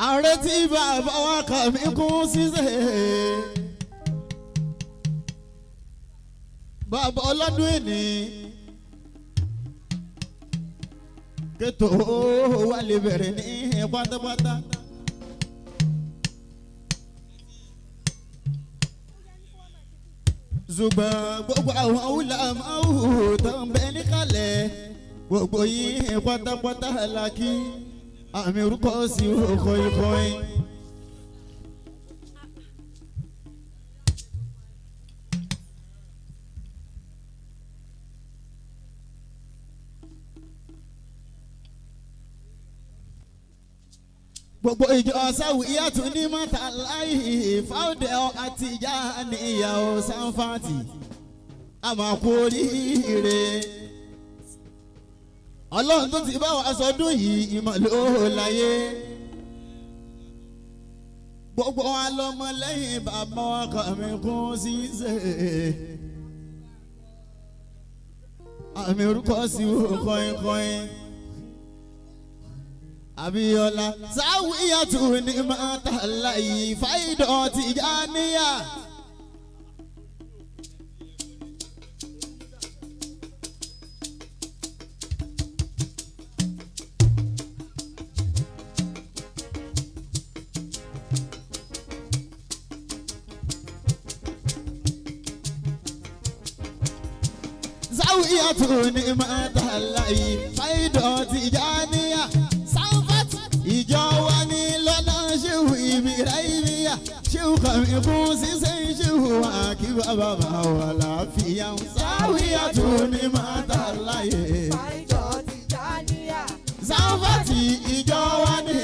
Ààrẹ tí bàbá wa kà mí kún ṣíṣe. Bàbá ọlọ́dún ìní. Kètò wà lè bẹ̀rẹ̀ ní pátápátá. Ṣùgbọ́n gbogbo àwọn ulama tó ń bẹ níkàlẹ̀ gbogbo yín pátápátá la kí àmì orúkọ sí ọkọ̀ ikọ̀ yín. Gbogbo ìjọ sáwìyàtú ní mọ́tàláì fáwọdẹ àtijọ́ níyàwó sanfàtì àmàkù oríire. Ọlọ́run tó ti bá wa sọdún yìí ìmọ̀ ló láyé. Gbogbo wa lọ́mọ lẹ́yìn bàbá wa kà mí kún ṣíṣe. Àmì orúkọ sí kọ́ínkọ́ín. Abíọ́lá sáwìyàtú ní mọ́tàláì fáìdọ̀ Tìjàníyà. Sáwìyàtú ní mọ́tàláì fáìdọ̀ Tìjàníyà. Sanfat ìjọ wa ní lọ́nà ṣéwù ìbíráìmíyà ṣéwù kàmí kún ṣíṣe ṣéwù wa kí bàbá bá wà láfíà. Sáwìyàtú ní mọ́tàláì. Sanfat ìjọ wa ní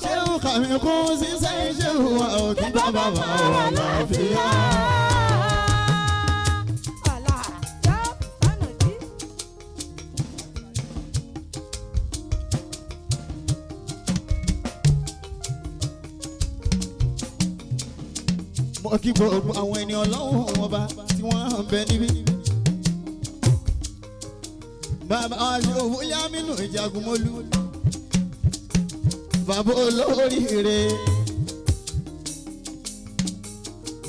ṣéwù kàmí kún ṣíṣe ṣéwù wa kí bàbá bá wà láfíà. Mo kí gbogbo àwọn ẹni ọlọ́run ọba tí wọ́n ń bẹ níbí. Bàbá aṣòwò Yámínú Ìjagunmólú. Bàbá olóríire.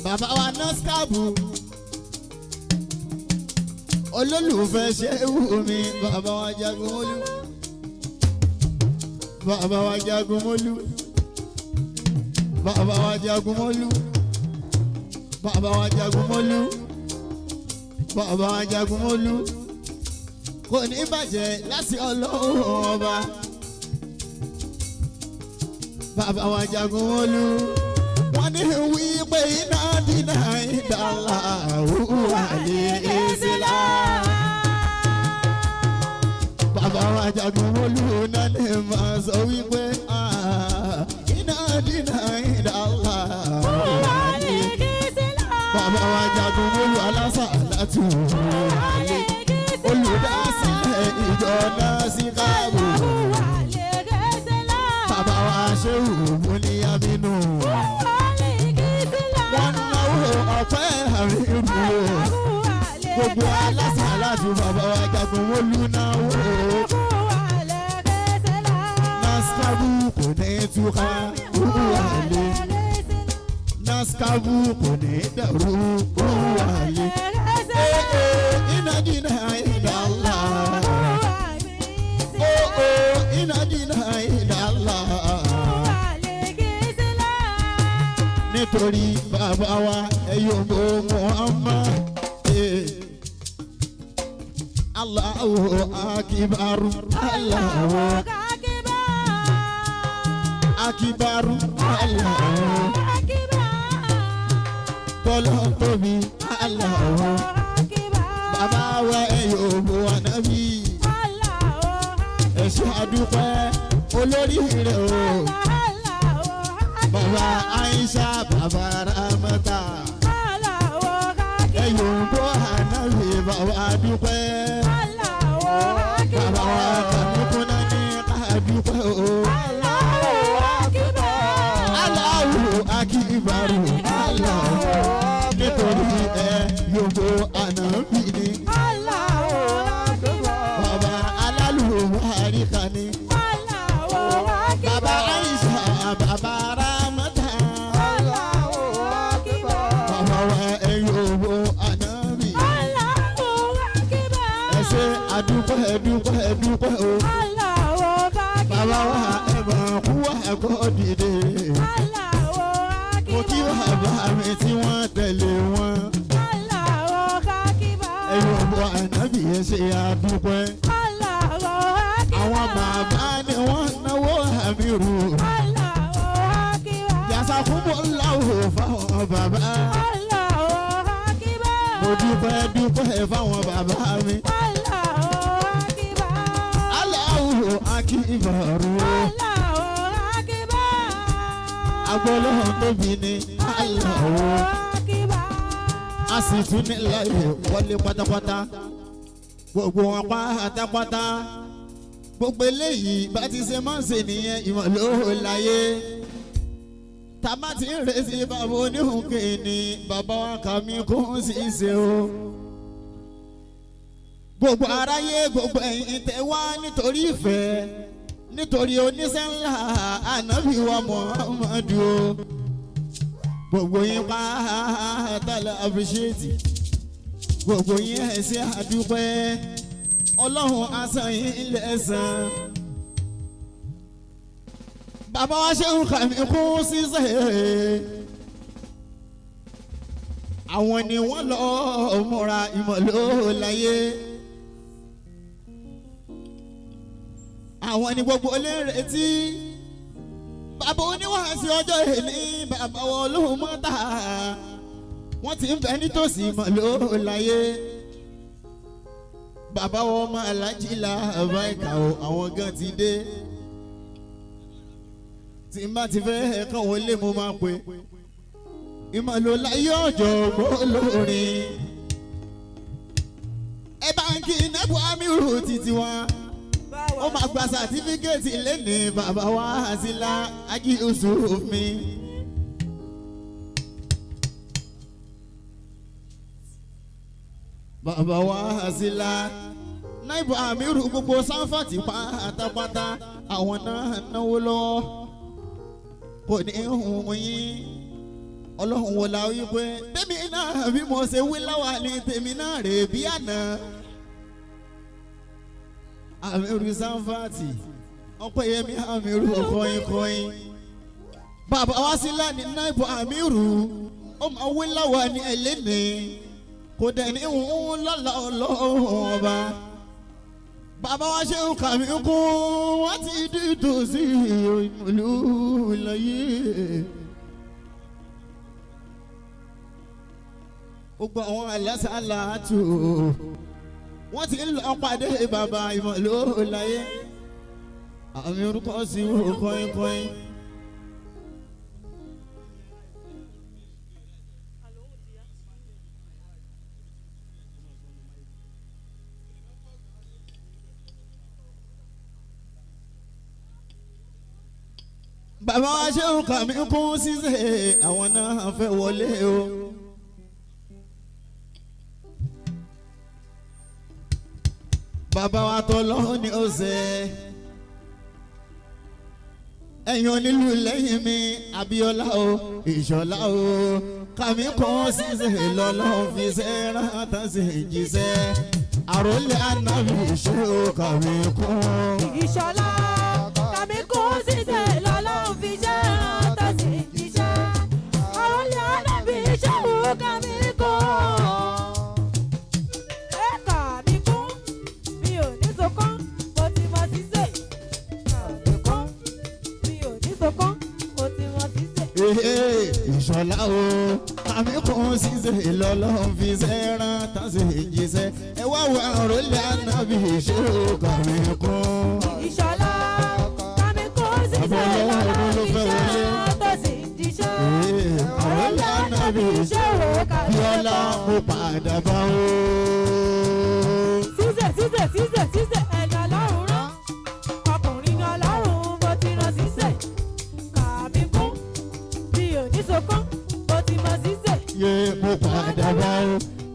Bàbá wa Nọ́síkàbù. Olólùfẹ́ ṣéwù mi. Bàbá wa Jagunmólú. Bàbá wa Jagunmólú. Bàbá wa Jagunmólú. Bàbá wa Jagunmólú. Bàbá wa Jagunmólú. Kò ní bàjẹ́ láti ọlọ́run ọba. Bàbá wa Jagunmólú. Wọ́n ní wí pé iná dínà ìdálà òwúwà lè ṣẹlá. Bàbá wa Jagunmólú náà lè máa sọ wípé iná dínà ìdálà òwúwà lè. Bàbá wa Jagunmólú alásà láti wù olùdásílẹ̀ ìjọ náà sí káàbò. Bàbá wa ṣéwù Bùníyàmínú. Wọ́n náwó ọ̀pẹ́ àríwú. Gbogbo alásà láti bàbá wa Jagunmólú náwó. Naskabu kò ní túká wúwàlé. Naskabu kò ní dàrú wúwàlé. Iná dínà ìdálá. Iná dínà ìdálá. Nítorí bàbá wa ẹ̀yọ́ Muhammad. Allahu akibaru. Allahu akibaru. Allahu tọ́lọ́ tóbi. Allahu bàbá wa ẹ̀yọ́ Ànábì. Ẹ ṣé àdúpẹ́ olórí rẹ̀ o. Bàbá Aisha bàbá Ramata. Ẹ̀yọ́ Ànábì bàbá àdúpẹ́. Bàbá wa kàmíkúnná ní kàdúpẹ́ o. Allahu akibaru. Allahu nítorí ẹ yòókù Ànábì ni. Bàbá alálùbáríkà ni. Adúpẹ́ dúpẹ́ dúpẹ́ o. Allahu Akbar. Bàbá wa ẹ̀bọ̀n kú ẹ̀kọ́ dìde. Allahu Akbar. Mo kí bàbá mi tí wọ́n tẹ̀lé wọn. Allahu Akbar. Ẹ̀yin ọ̀bọ ànábì yẹn ṣe adúpẹ́. Allahu Akbar. Àwọn bàbá ni wọ́n náwó àmì rù. Allahu Akbar. Yàtọ̀ láwò fáwọn bàbá. Allahu Akbar. Mo dúpẹ́ dúpẹ́ fáwọn bàbá mi. Allahu Akbar. Allahu Akbar. Allahu Akbar. Agbọ́lọ́hún tóbi ni Allahu. Akbar. A sì tún ní láyè wọlé pátápátá. Gbogbo wọn pátápátá. Gbogbo eléyìí bá ti ṣe máa ń ṣe nìyẹn ìmọ̀ ló láyé. Tá a bá ti ń retí bàbá oníhùnkè ni bàbá wa kà mí kó sì ṣe o. Gbogbo aráyé gbogbo ẹ̀yin tẹ́ wá nítorí ìfẹ́ nítorí oníṣẹ́ ńlá ànábì wa Muhammadu o. Gbogbo yín pátá la appreciate. Gbogbo yín ẹ ṣé àdúpẹ́. Ọlọ́run á san yín lẹ́san. Bàbá wa ṣe ń kà mí kún ṣíṣe. Àwọn ni wọ́n lọ múra ìmọ̀ló láyé. Àwọn ni gbogbo lè retí. Bàbá oníwàásù ọjọ́ èní bàbá wọn ló mọ́ ta. Wọ́n ti ń bẹ nítòsí ìmọ̀ló láyé. Bàbá wọn ọmọ alájí la bá ìkà o, àwọn gan ti dé. Tí n bá ti fẹ́ kàn wọlé mo máa pè. Ìmọ̀ló láyé ọjọ́ gbólórin. Ẹ bá ń kí nẹ́bù Amírù títí wa. Ó máa gba sàtífíkẹ́ẹ̀tì lẹ́nìí bàbá wa àsìlá Ají Yusuf mi. Bàbá wa àsìlá náìbù Amírù gbogbo sáfàtì pátápátá àwọn náà náwó lọ́wọ́. Kò ní hùn yín ọlọ́run wo la wí pé bẹ́ẹ̀mi náà bí mo ṣe wí láwa ni tèmi náà rè bí àná. Àmírù sanfàtì ọpẹ́yẹmí àmírù kọ́yìnkọ́yìn. Bàbá wa sí lánìí náìbù àmírù ó máa wí láwa ní ẹlẹ́ni kò dẹ̀ ní ń lọ́la ọlọ́run ọba. Bàbá wa ṣe ń kàmí kún wọ́n ti dídùn sí ìlú láyé. Gbogbo àwọn alásàlátù wọ́n ti ń lọ pàdé bàbá ìmọ̀ló láyé. Àmì orúkọ sí wò kọ́ínkọ́ín. Bàbá wa ṣe ń kà mí kún ṣíṣe àwọn náà fẹ́ wọlé o. Bàbá wa tọ́lọ́ ni ó ṣe. Ẹ̀yin onílù lẹ́yìn mi, Abíọ́lá o, Ìṣọ̀lá o. Kàmí kan ṣíṣe lọ́lọ́ fi ṣe rántá sí jíṣẹ́. Àròlé ànábì ṣe o kàmí kún. Ìṣọ̀lá kàmí kún ṣíṣe lọ́lọ́run fi ṣe rántá sí jíṣẹ́. Àròlé ànábì ṣe o kàmí kún. Ẹ kàmí kún, mi ò ní sọkún, mo ti mọ ṣíṣe. Kàmí kún, mi ò ní sọkún, mo ti mọ ṣíṣe. Ee, Ìṣọ̀lá o, kàmí kún ṣíṣe lọ́lọ́ fi ṣe rántá sí jíṣẹ́. Ẹ wá wo àròlé ànábì ṣe o kàmí kún. Ìṣọ̀lá kàmí kún ṣíṣe lọ́lọ́run fi ṣe rántá sí jíṣẹ́. Ee, àròlé ànábì ṣe o kàmí Bíọ́lá kún. mo padà bá o. Ṣíṣe ṣíṣe ṣíṣe ṣíṣe ẹni ọlọ́run rán. Ọkùnrin ni ọlọ́run bó ti rán ṣíṣe. Kàmí kún, mi ò ní sọkún, bó ti mọ ṣíṣe. Yé mo padà bá o.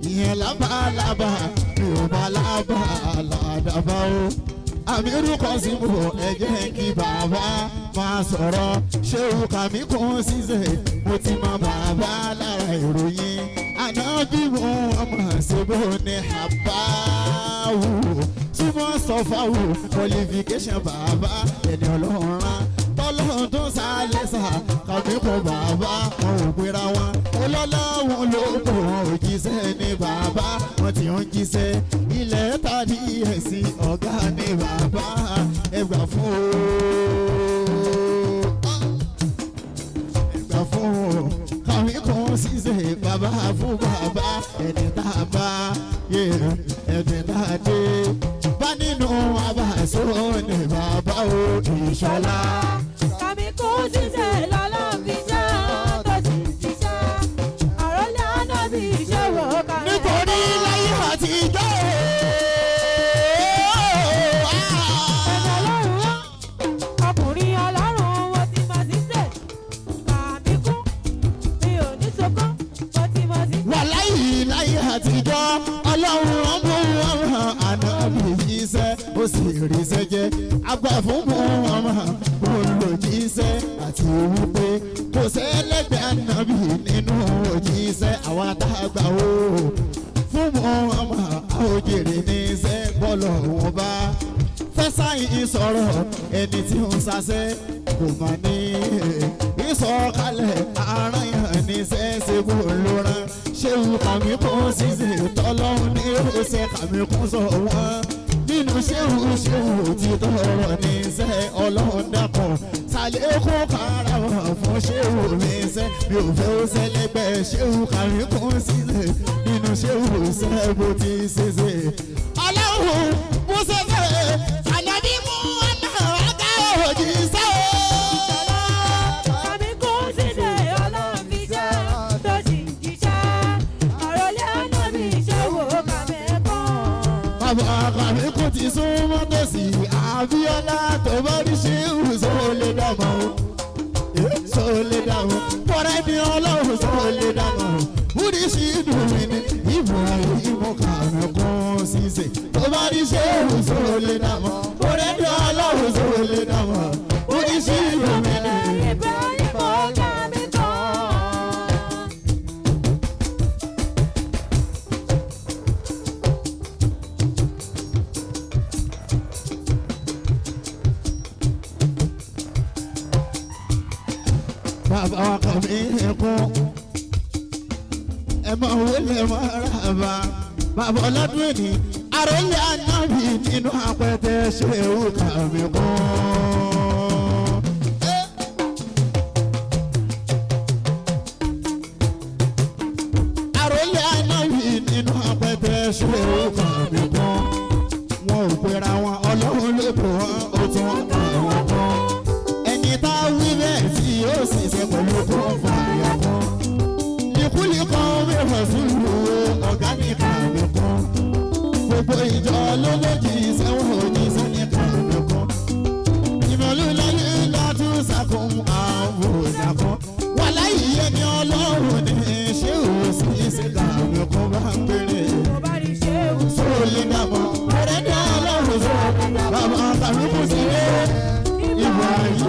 Ìyẹn lábàlábà mi ò bá lábà ládàbà o. Àmì orúkọ sí mo ẹ jẹ́ kí bàbá máa sọ̀rọ̀. Ṣé o kà mí kún ṣíṣe? Mo ti mọ bàbá lára ìròyìn. Àná bí mo ọmọ ṣe bó ní àbáwò. Túmọ̀ sọ fáwọn qualification bàbá ẹni ọlọ́run rán tọ́lọ́run tó sálẹ̀ sà kàmíkùn bàbá wọn ò pera wọn ọlọ́lọ́run ló kò wọn ò jíṣẹ́ ní bàbá wọn ti ń jíṣẹ́ ilẹ̀ tàbí ẹ̀sìn ọ̀gá ní bàbá ẹgbà fún o ẹgbà fún o kàmíkùn ṣiṣẹ́ bàbá fún bàbá ẹni tá a bá yé ẹni tá a dé bá nínú abàṣọ ní bàbá o ìṣọlá. Kàmí kún ṣiṣẹ́ lọ́lọ́run fi jẹ́ tó sì jíṣẹ́. Àròlé ànábì ìṣòwò kàmí. Nítorí láyé àtijọ́ Ẹ̀mí ọlọ́run rán, ọkùnrin ọlọ́run mo ti mọ̀ sísè. Kàmí kún, mi ò ní sunkún, mo ti mọ̀ sísè. wà láyé láyé àtijọ́ ọlọ́run ọmọ wọn ànábì jíṣẹ́ ó sì ríṣẹ́ jẹ́ àgbà fún wọn olùjíṣẹ́ àti wípé kò sẹ́lẹ̀gbẹ́ ànábì nínú òjíṣẹ́ àwa tá a gbà ó fún wọn àwòjèrè níṣẹ́ bọ́lọ̀ wọn bá fẹ́ sáyìn sọ̀rọ̀ ẹni tí ń sasẹ́ kò mà ní ìsọ̀kalẹ̀ ara yàn níṣẹ́ ṣe kó ló rán ṣéwù kàmí kún ṣíṣe tọ́lọ́hún ní ó ṣe kàmí kún sọ wọ́n nínú ṣéwù ṣéwù ti tọrọ níṣẹ́ ọlọ́run dákun ṣàlékún kára wọn fún ṣéwù mi ṣe mi ò fẹ́ ó ṣẹlẹ́gbẹ́ ṣéwù kàmí kún ṣíṣe nínú ṣéwù ṣe bó ti ṣe ṣe. Ọlọ́run musa fẹ́ ànábì mú ọ̀nà ọ̀gá òjíṣẹ́ o. Kàmí kún ṣiṣẹ́ ọlọ́run fi jẹ́ tó sì jíṣẹ́. Àròlé ànábì ìṣòwò kàmí kún. Bàbá kàmí kò ti sún mọ́tò sí Abíọ́lá tó bá rí ṣé ìwòsàn ò lè dàmọ́ o. Sọ lè dàmọ́. Bọ́dá ní ọlọ́run sọ lè dàmọ́ o. Oríṣi ìdùn mi ni Ibrahim kàmí kún ṣíṣe. Tó bá rí ṣé ìwòsàn ò lè dàmọ́. Bọ́dá ní ọlọ́run sọ lè dàmọ́. Oríṣi ìdùn mi ni. Ibrahim kàmí kún. Bàbá wa kàmí kún. Ẹ máa wọlé máa rà bá. Bàbá ọlọ́dún ẹni àròlé ànábì nínú apẹtẹ ṣéwù kàmí kún. Àròlé ànábì nínú apẹtẹ ṣéwù kàmí kún. Wọn ò pera wọn ọlọ́run ló pè wọ́n ó tún kà wọ́n kún. Ẹni tá a wí bẹ́ẹ̀ tí yóò sì ṣe pẹ̀lú kó fàyà kún. Ìkúlì kan mẹ́fà sílùú ọ̀gá ní kàmí kún. Gbogbo ìjọ ló lójì sẹ́wọ̀n òjì sẹ́ni kàmí kún. Ìmọ̀lú láyé látún sàkún àwọn òjàkún. Wà láyé ẹni ọlọ́run ní ṣé ò sí ṣe kàmí kún bá ń pèrè. Mo bá rí ṣéwù. Sóòlì dàmọ́, ọ̀rẹ́ ní ọlọ́run sọ̀rọ̀. Bàbá kàmí kún sílé. Ibrahim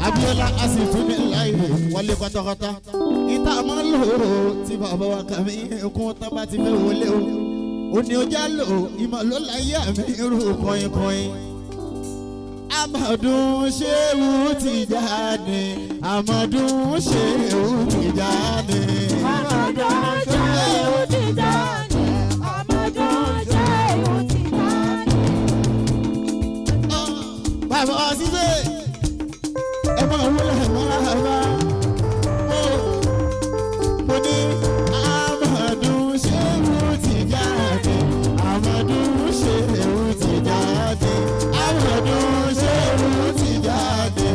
Abiola asituni láìpẹ́ wọlé pátápátá. Ìta máa ń lò ó tí bàbá wa kàmí kún tán bá ti fẹ́ wọlé o. Òní ọjà lò ìmọ̀ ló láyé àmì irú kọ̀ìnkọ̀ìn. Amadu Ṣéwù Tìjàní. Amadu Ṣéwù Tìjàní. Àmọ̀dún Ṣéwù Tìjàní. Àmọ̀dún Ṣéwù Tìjàní. Bàbá wa ṣiṣẹ́ ẹ máa wọlé máa bá mo ní Amadu Ṣéwù Tìjàní. Amadu Ṣéwù Tìjàní. Amadu Ṣéwù Tìjàní.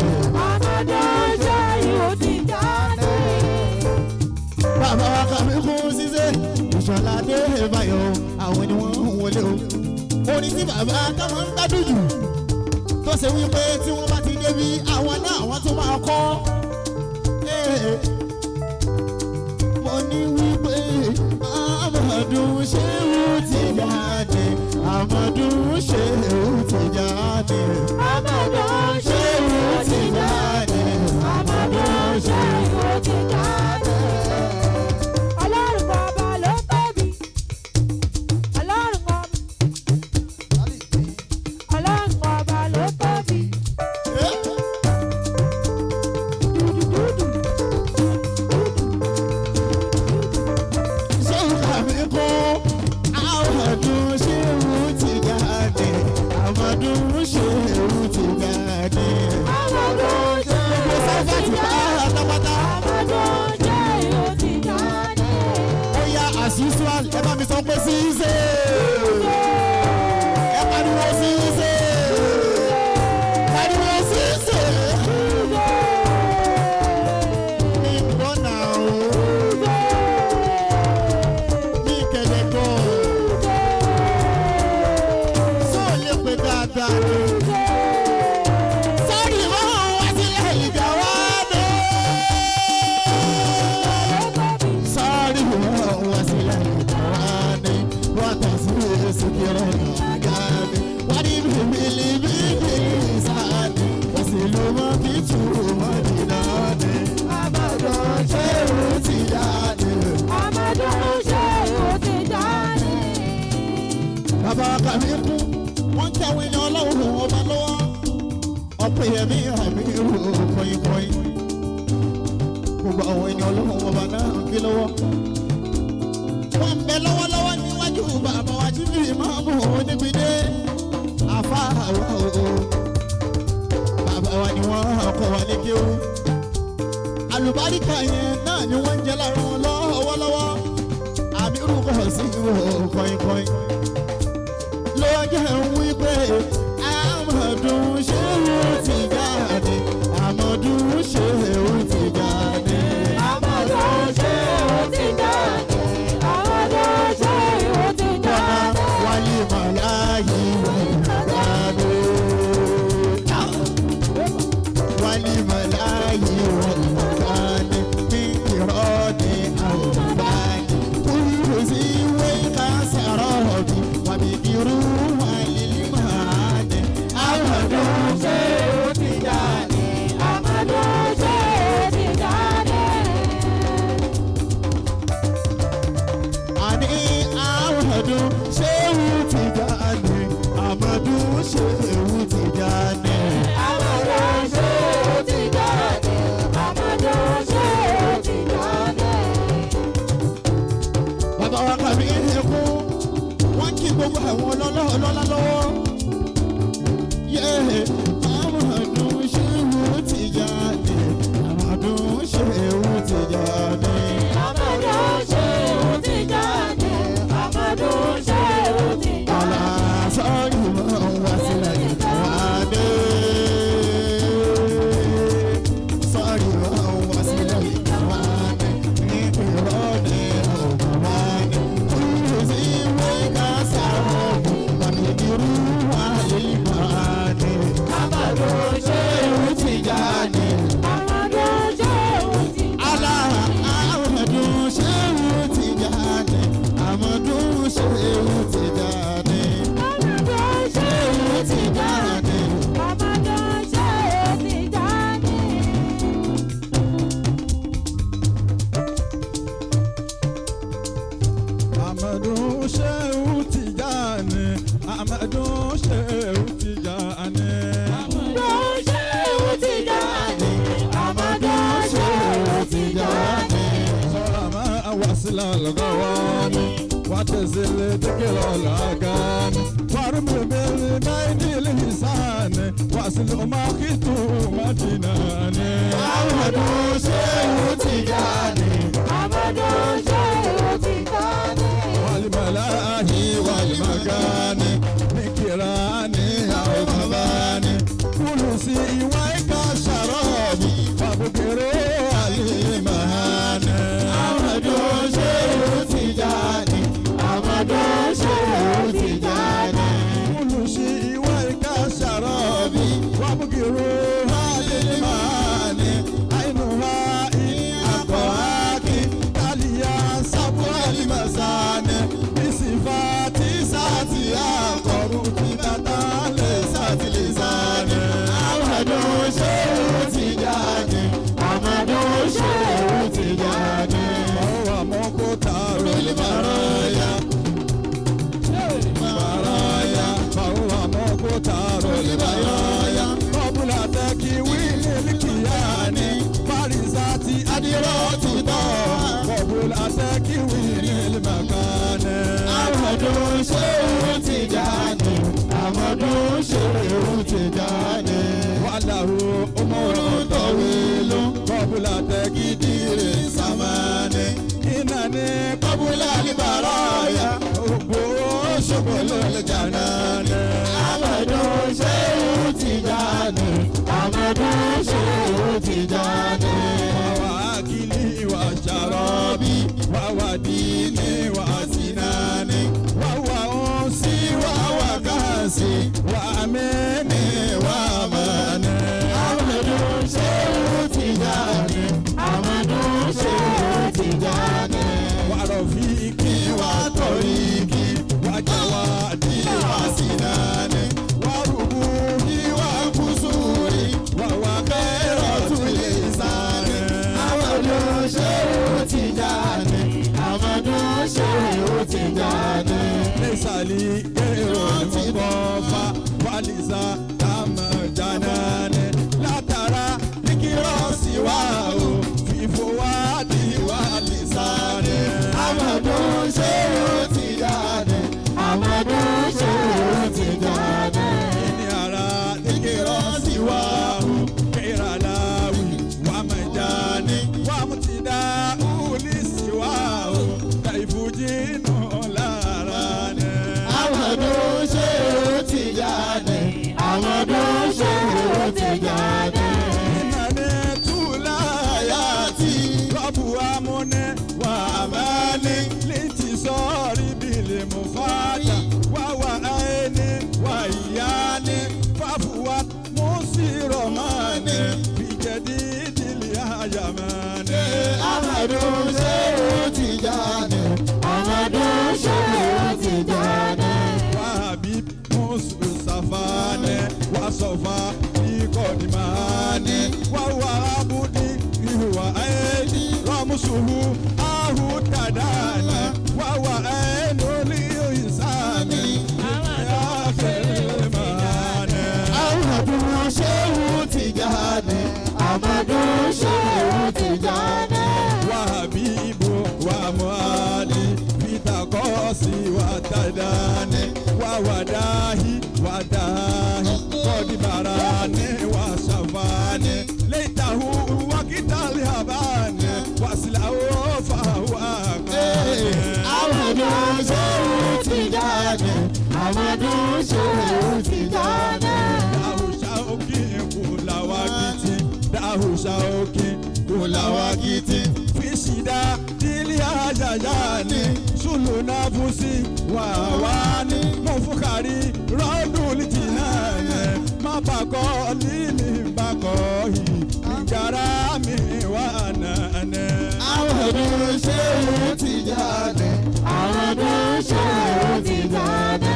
Àmọ̀dún Ṣéwù Tìjàní. Bàbá wa kàmí kún ṣiṣẹ́ ìṣọ̀lá dé báyọ̀ àwọn ni wọ́n ń wọlé o. Orin tí bàbá táwọn ń gbádùn jù tó ṣe wípé tí wọ́n bá ti débi àwọn náà wọ́n tún máa kọ́. Mo ní wípé Amadu Ṣéwù Tìjàní. Amadu Ṣéwù Tìjàní. Àmọ̀dún Ṣéwù Tìjàní. Àmọ̀dún Ṣéwù Tìjàní. Ọlọ́run bàbá ló tóbi. Ọlọ́run ọba. sọ pé ṣíṣe. Ẹ pariwo ṣíṣe. Pariwo ṣíṣe. Mi gbọ́ náà o. Mi kẹ̀lẹ́ gbọ́. Sọ lè pè dáadáa ni. Sọ́ọ̀rì mọ́ wá sílẹ̀ ìgbà wá dé. Sọ́ọ̀rì mọ́ wá sílẹ̀ ìgbà wá dé. Wọ́n tà sí èso kiri ọ̀gá mi. Wọ́n ní bíbélì bíbélì sáàdì. Wọ́n sì lù mọ́ kí tù mọ́ dìnnà dé. Àbàdàn ṣé o ti jáde? Bàbá kàmí kú, wọ́n ń tẹ̀wé ní ọlọ́run ọba lọ́wọ́. Ọ̀pọ̀ ẹ̀mí àmì rò kọ́yìnkọ́yìn. Gbogbo àwọn ẹni ọlọ́run ọba náà ń gbé lọ́wọ́. Wọ́n ń bẹ lọ́wọ́lọ́wọ́ níwájú bàbá wa tí bíi máa mú òun níbi dé. Àfa àwa o. Bàbá wa ni wọ́n kọ́ wa ní kéwú. Àlùbáríkà yẹn náà ni wọ́n ń jẹ lára wọn lọ́wọ́lọ́wọ́. Àmì rò kọ̀ sí ìwò kọ́yìnkọ́yìn ló jẹ́ wípé Amadu Shehu Tijani, Amadu Shehu Tijani. Bọ́lá wálé màláyé wàlúùdánù. Wálé màláyé wàlúùdánù. Bí ìrọ́dì àwòrán. Kúrò sí wíkà sàrọ̀bì. Wàbí irú wàlí màánì. Amadu Shehu Tijani. Àní Amadu Shehu Tijani. Amadu Shehu Tijani. Bàbá wa kàmí ẹkún wọ́n kí gbogbo àwọn ọlọ́lá lọ́wọ́. Yéè Amadu Shehu Tijani. Amadu Shehu Tijani. Ọlá sọ́ọ̀rì mọ́ wá sílẹ̀ ìwádé. Sọ́ọ̀rì mọ́ wá sílẹ̀ ìwádé. Ní ìrọ̀lẹ́ ọ̀gbọ̀n wá ní. Kúrò sí ìwé ká sàrọ̀ wàmí irú wà lè máa ní. Shehu Tijani. Alá Amadu Shehu Tijani. Amadu Shehu Tijani. Shehu Tijani. Amadu Shehu Tijani, Amadu Shehu Tijani. Amadu Shehu Tijani. Sọ̀rọ̀ máa wá sílẹ̀ lọ́gọ́wọ́ni, wá tẹ̀sílẹ̀ dẹ́kẹ̀rọ̀ lọ́gàní. Wàrúmi bẹ́ẹ̀ni náírà lìsàní, wá sílẹ̀ ọmọ akitù Mádínàní. Amadu Shehu Tijani. Wàlìmọ̀láhì wàlìmọ̀gánì, nìkìránì àwòkọ́bánì. Kúlùsì ìwà ìka ṣàrọ̀bì, wàbùkẹ́rẹ́ àlìmọ̀hánì. Amadu Shehu Tijani. Amadu Shehu Tijani. Kúlùsì ìwà ìka ṣàrọ̀bì, wàbùkẹ́rẹ́ àlìmọ̀hánì. Àìnúhà ìyàkọ̀hákì, kálíyà sábú àlìmọ̀sánì. Bísífà tí sáàtì àkọ̀rù tí bàtà lè sáàtì lè sáàni. Amadu Shehu Tijani. Amadu Shehu Tijani. Ọwọ́ àmọ́kótà rẹ̀ bàráyà. Bàráyà. Ọwọ́ àmọ́kótà rẹ̀ bàráyà. Kọ́bùlà tẹ́kí wílé kíyàní. Fárísà ti adírọ́ ti tọ̀. Kọ́bùlà tẹ́kí wílé màkánì. Amadu Shehu Tijani. Amadu Shehu Tijani. Wàláhù ọmọrú tọ̀wé ló. Kọ́bùlà tẹ́kí dìrì sàmánì. Iná ní Kọ́bùlà ní bàráyà. Amadu Shehu Tijani. Wa akili wa sharabi wa wa dini wa sinani wa wa onsi wa wa kasi wa amene wa amane. Amadu Shehu Tijani. Amadu Shehu Tijani. Wa rafiki wa toriki wa jawadi wa sinani wa rubuhi wa kusuri wa wa khairatul insani. Amadu Shehu Tijani. Amadu Shehu Tijani. Lesali èrò ìmọ̀kọ́fà wàlísà tàmọ̀jánánì látara ìkírọ̀sì wa o fífò wá di wàlísà ni. Amadu Shehu Tijani. Amadu Shehu Tijani. Ní ara ìkírọ̀sì wa o kéralawi wàmọ̀jánì wàmùtìdá òlìsì wa o kàìfùjì nù lára ni. Amadu Shehu Tijani. Amadu Shehu Tijani. Ìnàní túláyàtì rọ́bù amúnẹ́ wà mẹ́ni létí sọ́ọ̀rì bìlì mú fàdà wà wà ẹni wà ìyá ni fàfùwà mú sí rọ̀mọ́ni fìjẹ́dí ìdílé àyàmọ́ni. Amadu Shehu Tijani. Amadu Shehu Tijani. Wàhábí Mùsùlùmí wà sọ̀fà ìkọ̀dìmáàní wà wà ábúdí ìhùwà ẹni rọ́mùsùlù áhùtàdáàní wà wà ẹnu ní ìsàmì ìyáfẹ́lẹ́màní. Amadu Shehu Tijani. Amadu Shehu Tijani. Wàhábíbù wà mọ́àlì fìtàkọ́sì wà tàdáàní wà wàdáhì wà dáhì kọ́dìbàràní wà sàfàní lẹ́tàhù wákìtàlì àbáni wàsílàwò fàwọ́ àkàní. Amadu Shehu Tijani. Amadu Shehu Tijani. Dáhùsá òkè kò làwà kìtì. Dáhùsá òkè kò làwà kìtì. Fíṣìdá dílé àjàyà ni. Sùlù náà fún sí wàwá ni. Mo fún kárí rọ́ọ̀dù jìnnà ni. Má bàkọ́ lílì bàkọ́ yìí. Ìjàrá mi wà nànà. Amadu Shehu Tijani. Amadu Shehu Tijani.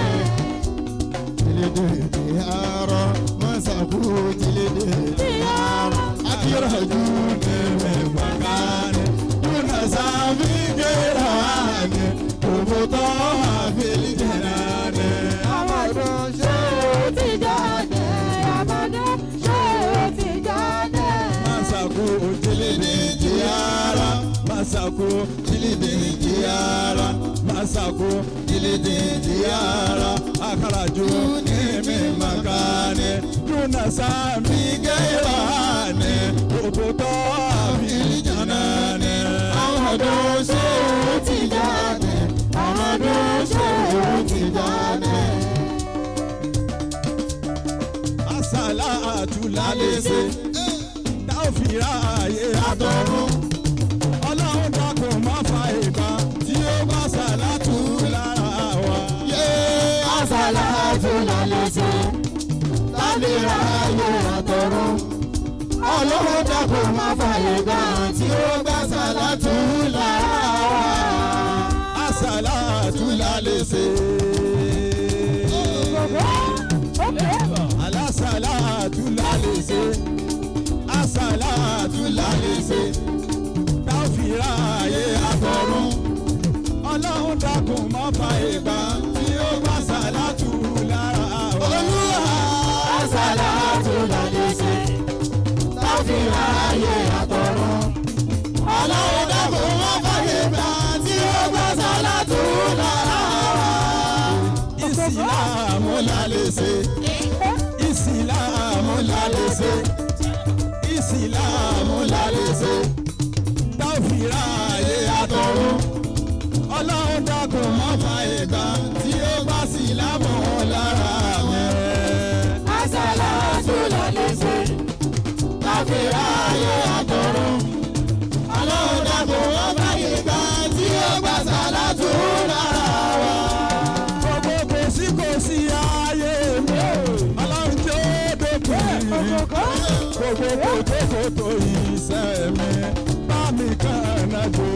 Jilide tiyara masaku jilide tiyara akiraju neme wakane duna sami gerane kubuto afil janane. Amadu Shehu Tijani. Amadu Shehu Tijani. Masaku jilide tiyara masaku jilide tiyara masaku jilide tiyara akaraju neme makane duna sami gerane kubuto afil janane. Amadu Shehu Tijani. Amadu Shehu Tijani. Asala àtúlálẹ́sẹ̀ tá ò fi ráàyè àtọ̀run. Ọlọ́run dákun má fa ìgbà tí ó bá sàlátù lára wa. Àsàlátù lálẹ́sẹ̀ lábìrà ayé àtọ̀run. Ọlọ́run dákun má fàyè gbà tí ó gbà sàlátù lára wa. Asala àtúlálẹ́sẹ̀. Alásàlá àtúlálẹ́sẹ̀. Asala àtúlálẹ́sẹ̀ tá ò fi ráàyè àtọ̀run. Ọlọ́run dákun má fa ìgbà tí ó bá sàlátù lára wa. Olúwa àsàlátù lálẹ́sẹ̀ lábìrà ayé àtọ̀run. Ọlọ́run dákun má fàyè gbà tí ó gbà sàlátù lára wa. Ìsìláàmù lálẹ́sẹ̀. Ìsìláàmù lálẹ́sẹ̀. Ìsìláàmù lálẹ́sẹ̀. Tá ò fi ráàyè àtọ̀run. Ọlọ́run dákun má fa ìgbà tí ó bá síláàmù lára mi. Àsàlátù lálẹ́sẹ̀. Fi ayé àtọ̀run. Ọlọ́run dákun wọ́n fàyè gbà tí ó gbà sàlátù lára wa. Gbogbo kò sí kò sí ayé mi. Ọlọ́run tí ó dópin. Gbogbo kòtòkòtò iṣẹ́ mi. Bá mi kàn náà jò.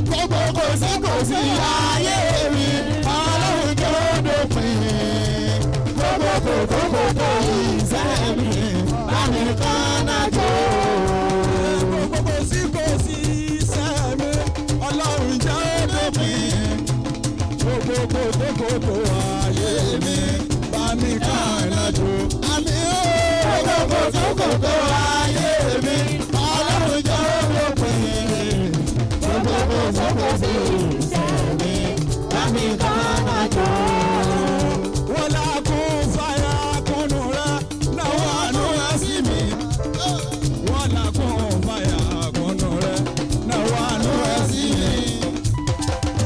Gbogbo kò sí kò sí ayé mi. Ọlọ́run tó dópin. Gbogbo kòtòkòtò iṣẹ́ mi. Bá mi kàn náà jò. Gbogbo kò sí kò sí iṣẹ́ mi. Ọlọ́run jẹ́ ó dópin. Gbogbo kòtòkòtò ayé mi. Bá mi kàn náà jò. Àmì ó gbogbo kòtòkòtò ayé mi. Ọlọ́run jẹ́ ó dópin. Gbogbo kòtòkòtò iṣẹ́ mi. Bá mi kàn náà jò. Wọ́n lá kún fáyà kúnnù rẹ̀. Náwó àánú rẹ̀ sí mi. Wọ́n là kún fáyà kúnnù rẹ̀. Náwó àánú rẹ̀ sí mi.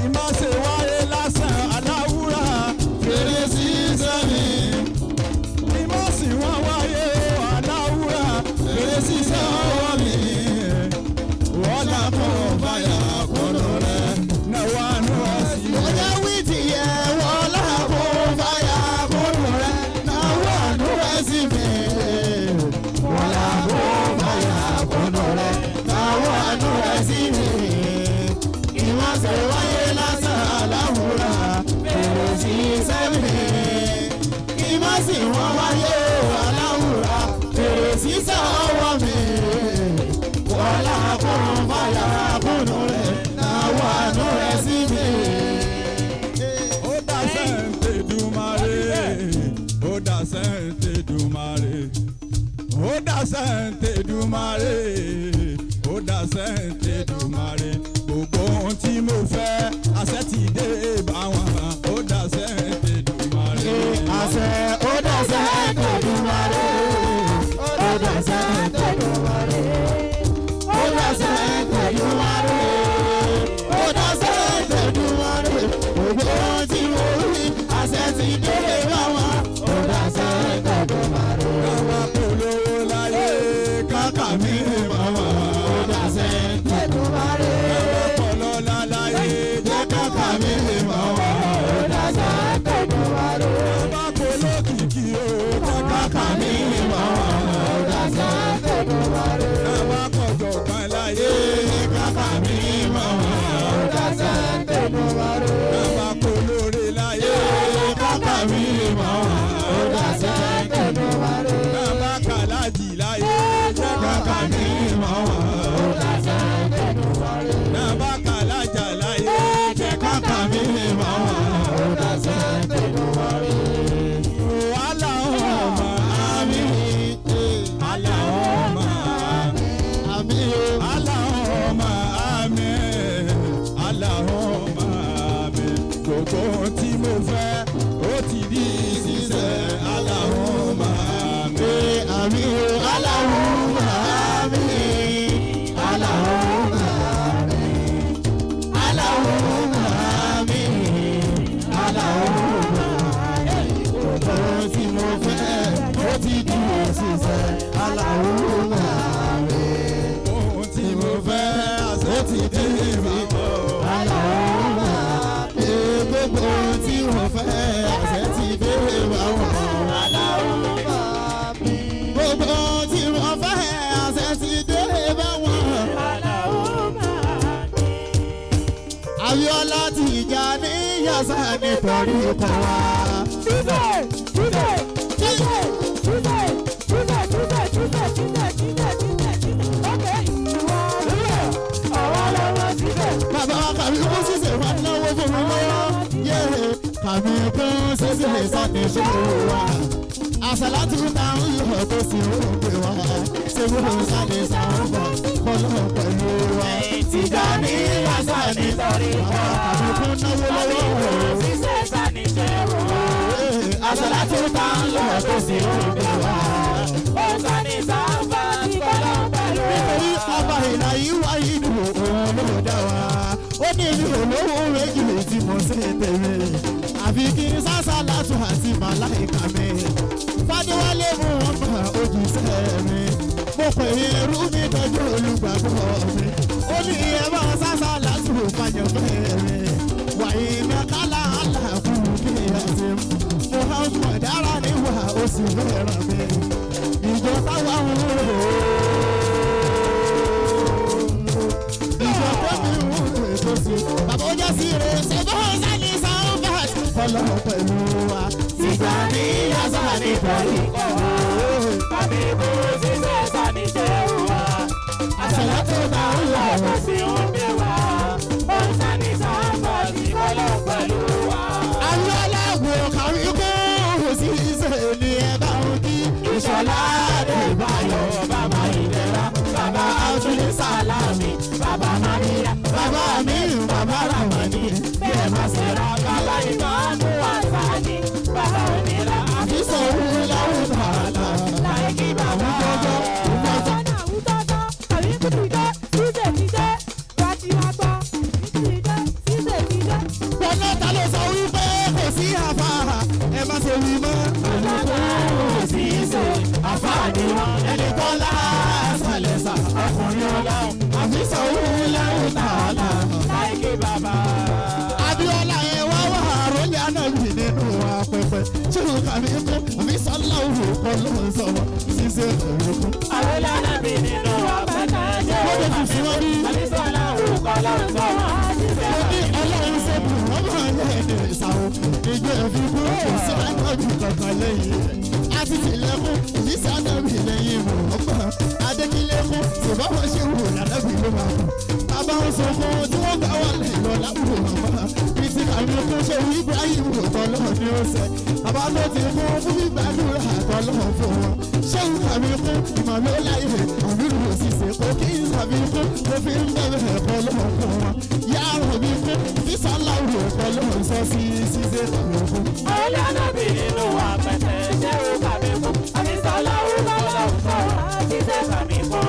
Ìmọ̀ọ́sẹ̀ wáyé lásán aláwúrà. Fèrè sí sẹ́mi. Ìmọ̀ọ́sì wọn wáyé aláwúrà. Fèrè sí sọ́wọ́ mi. Wọ́n là kún fáyà kúnnù rẹ̀. Náwó àánú rẹ̀ sí mi. Ọjọ́ wí ti yẹ wọ́n láàbò fàyà kúnnù rẹ̀. Náwó àánú rẹ̀ sí mi. Wọ́n láàbò fàyà kúnnù rẹ̀. Náwó àánú rẹ̀ sí mi. Ìwọ̀nsẹ̀ wáyé lásán aláwùrà. Fèrè sí sẹ́mi. Ìmọ̀sí wọn wáyé aláwùrà. Fèrè sí sọ́wọ́ mi. Wọ́n láàbò fàyà kúnnù rẹ̀. Náwó àánú rẹ̀ sí mi. Ó dá sẹ́ǹtẹ̀ dùmarè. Ó dá sẹ́ǹtẹ̀ dùmarè. Ó dá sẹ́ǹtẹ̀ dùmarè. Ó dá sẹ́ǹtẹ̀ dùmarè. Gbogbo ohun tí mo fẹ́, àṣẹ ti dé bá wọn. Ó dá sẹ́ǹtẹ̀ dùmarè. Àṣẹ ó dàṣẹ tẹ̀dùmarè. Ó dàṣẹ tẹ̀dùmarè. Ó dàṣẹ tẹ̀dùmarè. Ó dàṣẹ tẹ̀dùmarè. Gbogbo ohun tí mo rí, àṣẹ ti dé bá wọn. Ó dàṣẹ tẹ̀dùmarè. Káwá polówó láyé, káká mi bá wọn. Ó dàṣẹ tẹ̀dùmarè. Káwá pọ̀lọ́lá láyé, jẹ́ káká mi bá wọn. Ó dàṣẹ tẹ̀dùmarè. Káwá polókìkí o, jẹ́ káká mi bá wọn. Ó dàṣẹ tẹ̀dùmarè. Káwá kọ̀jọ̀kan láyé, káká mi bá wọn. Ó dàṣẹ tẹ̀dùmarè. Káwá polóore láyé, káká mi bá wọn. Ó dàṣẹ tẹ̀dùmarè. Káwá kàlájì láyé, jẹ́ káká mi bá wọn. Ó dàṣẹ tẹ̀dùmarè. Káwá kàlájà láyé, jẹ́ káká mi bá wọn. Ó dàṣẹ tẹ̀dùmarè. Allahumma àmín. Allahumma àmín. Àmín o. Allahumma àmín. Allahumma àmín. Gbogbo ohun tí mo fẹ́, ó ti di ṣíṣe. Allahumma àmín. Àmín o. Allahumma àmín. Allahumma àmín. Allahumma àmín. Allahumma àmín. Gbogbo ohun tí mo fẹ́, ó ti di ṣíṣe. Allahumma àmín. Ohun tí mo fẹ́, ó ti di ìbámu. Allahumma àmín. Gbogbo ohun tí mo fẹ́, àṣẹ ti dé bá wọn. Allahumma àmín. Gbogbo ohun tí mo fẹ́, àṣẹ ti dé bá wọn. Abíọ́lá Tìjàní yàsá nítorí kọ́ wa. Sísè, sísè, sísè, sísè, sísè, sísè, sísè, sísè, sísè, sísè, sísè. Ókè, ìwọ sísè, ọwọ́ lọ́wọ́ sísè. Bàbá wa kàmí kún sísè wà náwó fún mi lọ́wọ́. Yéè kàmí kún sísè sani ṣòro wa. Àṣàlátù ta ń lọ tó sì ń pè wá. Ṣé mo sáré sáfà kọ́lọ́ pẹ̀lú wa? Tìjàní yàsá nítorí kọ́ wa. Kàmí kún náwó lọ́wọ́. Sísè sani ṣe wò. Àṣàlátù ta ń lọ tó sì ń pè wá. Ó sani sáfà tí kọ́lọ́ pẹ̀lú. Nítorí ọba ìlà yìí wá ìlú òun ló dá wa. Ó ní mi ò lówó méjì tí mo ṣe tèmi. Àfi kí n sásà látún àti màláìka mi. Fadéwálé mú wọn mọ ojúṣe mi. Mo pè é irú mi tọ́jú olùgbàgbọ́ mi. Ó ní ẹ bá sásá láti wò fàyàn fẹ́ mi. Wàyí mi kálá àlàkù kí ẹ ti. Muhammad ara ni wà ó sì fẹ́ràn mi. Ìjọ táwa ń rò ó. Ìjọ tẹ́mi ń rò ètò sí. Bàbá ó jẹ́ sí rè ṣe bó sani sáńfà. Fọlọ́ pẹ̀lú wa. Sísá ní yàtọ̀ ní pẹ̀lú. Tàbí kú sísè sani ṣe wà. Àṣàlá tó bá ń lọ. Kò sí ń bí wa. Ó ń sani sábà ní kọ́lọ́ pẹ̀lú wa. Abíọ́lá wo kàwé kó sí ìṣe ní ẹ bá ń kí. Ìṣọ̀lá Adébáyọ̀ bàbá Ìdẹ̀ra bàbá Abdul Salami bàbá Maria Bàbá mi bàbá Ramani. bẹ́ẹ̀ má ṣe ra bàbá ìmọ̀ọ́mù àǹfààní bàbá onílà Ìṣòwò láwùjọ àlà. láìkí bàbá. Bọ́lá ta ló sọ wípé kò sí àfà ẹ má ṣe wí mọ́. Àǹfààní wọn Ẹni tọ́lá ṣàlẹ̀ṣà ọkùnrin ọlọ́run àfi sọ̀rọ̀ láwùjọ àlà. láìkí bàbá. Abíọ́lá ẹ wá wà rólé ànábì nínú apẹpẹ. Ṣé o kà mí kú? Àfi sọ́lá òwò kọ́ ló ń sọ̀rọ̀ ṣíṣe òwò. Àwọn lánàbí nínú ọ̀pẹ̀tẹ̀ ṣe Wọ́n lè fi sí wọn bí. Àbísọ̀lá òkú ọlọ́run sọ wọ́n á ṣiṣẹ́. Mo ní ọlọ́run ṣe bù wọ́n máa yẹ ẹni ìsàwọ̀. Ìjọ ìfikún kò sí ànábì kankan lẹ́yìn rẹ̀. A ti tilẹ̀kùn èyí sí ànábì lẹ́yìn mọ̀ ọgbọ́n. Adékílẹ̀kùn ṣùgbọ́n wọ́n ṣe wò lànàbì ló máa kù. Bàbá ń sunkún tí wọ́n gbà wà lẹ́yìn lọ láwùrọ̀ màmá. Bí ti kàmí kún ṣe wí Ibrahim tọ́lọ́ ní ọ̀sẹ̀. Bàbá tó ti kún fún gbígbàdúrà tọ́lọ́ fún wọn. Ṣé ń kàmí kún ìmọ̀ ló láyè àbúrò òṣìṣẹ́ kò kí ń sàbí kún mo fi ń bẹ̀rẹ̀ kọ́lọ́ fún wọn. Yàrá mi kún sísàláwò kọ́lọ́ sọ sí ṣíṣe kàmí kún. Àwọn lánàbí nínú ọ̀pẹ̀tẹ̀ ṣe ó kàmí kún. Àbísọ̀lá òkú ọlọ́run sọ wọ́n á ṣiṣẹ́ kàmí kún.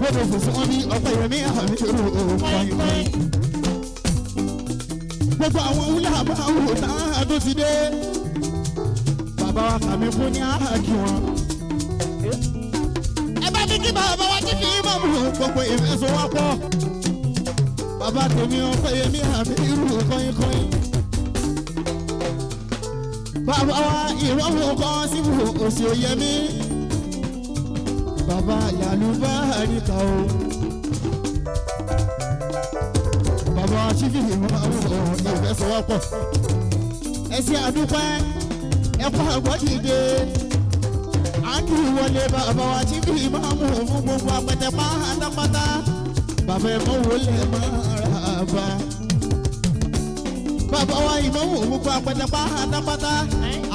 Wọ́n lè fòsí wọn bí ọ̀pọ̀ ìrẹ̀mí àmì ìrù òkòyìnbó. Gbogbo àwọn wúlà máa wò náà tó ti dé. Bàbá wa kàmí kún ní àákí wọn. Ẹ bá ní kí bàbá wa ti fi mọ̀ mú gbogbo ìfẹsowọ́pọ̀. Bàbá tèmi ọ̀pọ̀ ìrẹ̀mí àmì ìrù kọ́yìnkọ́yìn. Bàbá wa ìrọ̀rùn kan síbù òsì òyẹmí. Bàbá làlùbáríkà o. Bàbá sífì ìmọ̀ ìfẹsọ̀wọ́pọ̀. Ẹ ṣé àdúpẹ́, ẹ kú àgbọ́dìde. À ń kí wọlé bàbá wa sífì ìmọ̀ fún gbogbo apẹtẹ pátápátá. Bàbá ẹ mọ̀ wọlé máa ra bá. Bàbá wa ìmọ̀ gbogbo apẹtẹ pátápátá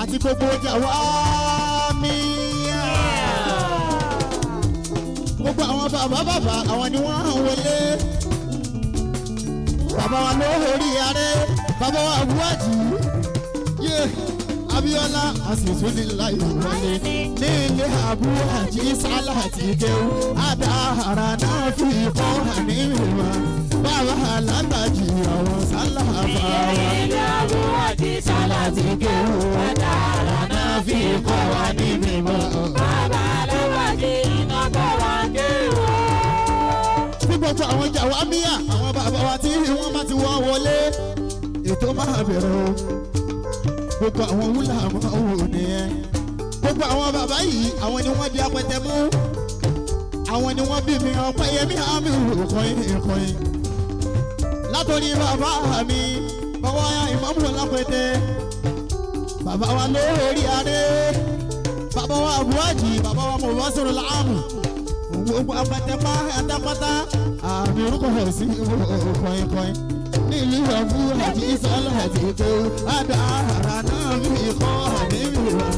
àti gbogbo ọjà wa mi gbogbo àwọn bàbá bàbá àwọn ni wọ́n ń wọlé bàbá wa ló orí arẹ bàbá wa buwájì yé Abíọ́lá àṣìṣúnilá ìwọlé ní ilé àbúwájì sálà ti kéwú àdáhàrá náà fi kọ́ àní mímọ́ bàbá alágbàjì àwọn sálà bá wa. Ilé àbúwájì sálà ti kéwú. Àdára náà fi kọ́ wa ní mímọ́. Bàbá alágbàjì iná bọ̀ wá kéwú. tí gbogbo àwọn jàwámíà àwọn bàbá wa tí wọ́n bá ti wọ́ wọlé ètò máa bẹ̀rẹ̀ o gbogbo àwọn wúlà máa wò nìyẹn gbogbo àwọn bàbá yìí àwọn ni wọ́n di apẹtẹ mú àwọn ni wọ́n bí mi Ọpẹ́yẹmí àmì kọyìn kọyìn látòrí bàbá mi bàbá ìmọ̀mù lápẹtẹ bàbá wa lórí adé bàbá wa àbúwájì bàbá wa mọ̀wásọ̀rọ̀ láàmù gbogbo apẹtẹ pátápátá àmì orúkọ sí kọyìnkọyìn nílùú àbúwájì sọlá àti tó àdáhàrá náà fi kọ́ àdébìrà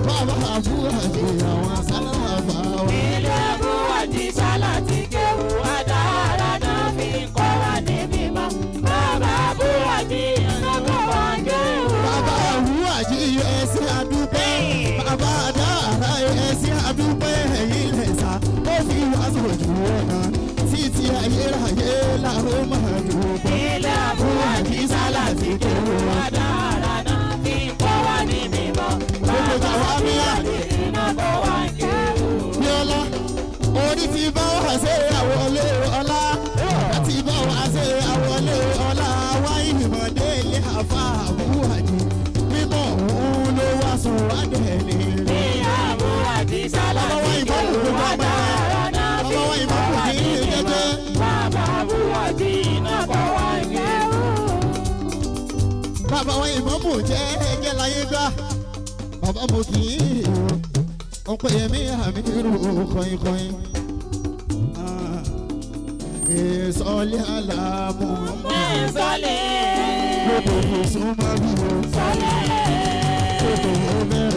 bàbá àbúwájì àwọn sálà bá wa. Ilé àbúwájì sálà ti kéwú. Àdára náà fi kọ́ wa ní mímọ́. Bàbá àbúwájì iná bọ̀ wá kéwú. Bàbá àwùwájì ẹsẹ̀ àdúpẹ́. Bàbá àdáhàrá ẹsẹ̀ àdúpẹ́ ẹ̀yìn lẹ̀sà. Ó fi wá sójú ọ̀nà títí ayérayé làwọn máa dúpẹ́. Ilé àbúwájì sálà ti kéwú. Àdára náà fi kọ́ wa ní mímọ́. Bàbá ṣe àwọlé ọlá. Láti bá wa ṣe àwọlé ọlá. Wá ìmọ̀dé ilé àfa àbúwájú. Mímọ̀ òun ló wá sọ wá dẹ̀ ní. Bàbá wa ìmọ̀mù ló bá gbà. Bàbá wa ìmọ̀mù kì í ṣe jẹ́jẹ́. Bàbá wa ìmọ̀mù jẹ́ ẹgẹ́ láyé gbá. Bàbá mo kì í ọ̀pẹ̀ yẹmí àmì irú kọ̀yìnkọ̀yìn. Ìsọ̀lẹ̀ àlàmú lóko kò súnmọ́ bí o. Lóko ó bẹ̀rẹ̀.